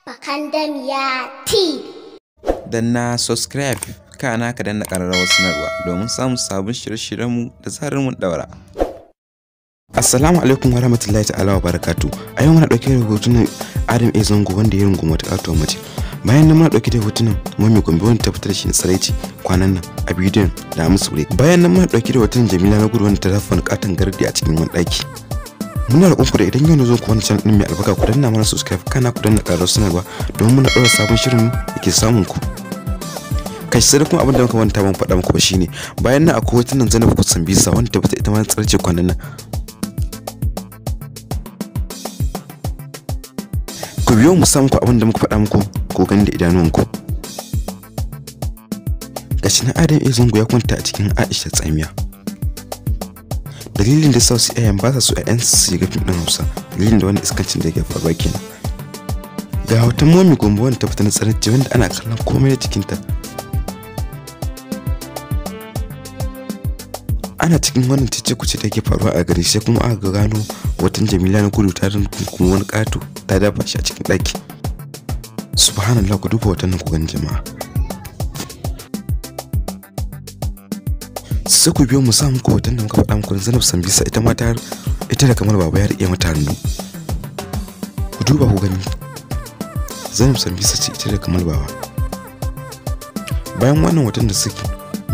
Bakandamiya TV. Danna subscribe kana ka danna ƙararrawar sanarwa domin samun sabon shirye-shiryenmu da zarar mun daura. Assalamu alaikum wa rahmatullahi ta'ala wa barakatu. A yau muna ɗauke da hotunan Adam A Zango wanda ya rungumi wata katuwar mace. Bayan nan muna ɗauke da hotunan Mami Gombe wanda ta fitar da shi na tsiraici kwanan nan a bidiyon da Hamisu Breaker. Bayan nan muna ɗauke da hotunan Jamila na Gudu wanda ta dafa wani katon gardi a cikin wani ɗaki. Muna roƙon ku da idan yau na zo ku wani channel ɗin mai albarka ku danna mana subscribe kana ku danna ƙararrawar sanarwa domin muna ɗaura sabon shirin da ke samun ku. Kai sai da kuma abin da muka manta ban faɗa muku ba shine bayan nan akwai hotunan Zainab Kusambisa wanda ta fita ita ma tsiraici kwanan nan. Ku biyo mu samu ku abin da muka faɗa muku ko gani da idanuwanku. Gashi na Adam A Zango ya kwanta a cikin Aisha Tsamiya. Dalilin da sa su iyayen ba sa so ƴaƴan su shiga fim ɗin Hausa, dalilin da wani iskancin da yake faruwa kenan. Ga hoton Momi Gombe wanda ta fita na tsarki wanda ana kallon komai da jikinta. Ana cikin wannan cece-kuce da yake faruwa a gari sai kuma aka gano hoton Jamila na Gudu ta kuma wani ƙato ta dafa shi a cikin ɗaki. Subhanallah, ku duba hoton nan ku gani jama'a. Sai ku biyo mu sa muku hoton da muka faɗa muku Zainab Sambisa ita ma ta ita da kamar baba ya riƙe mata hannu. Ku duba ku gani. Zainab Sambisa ce ita da kamar baba. Bayan wannan hoton da suke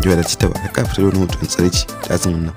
yau da ta ba ya kafa da wani hoton tsiraici da azumin nan.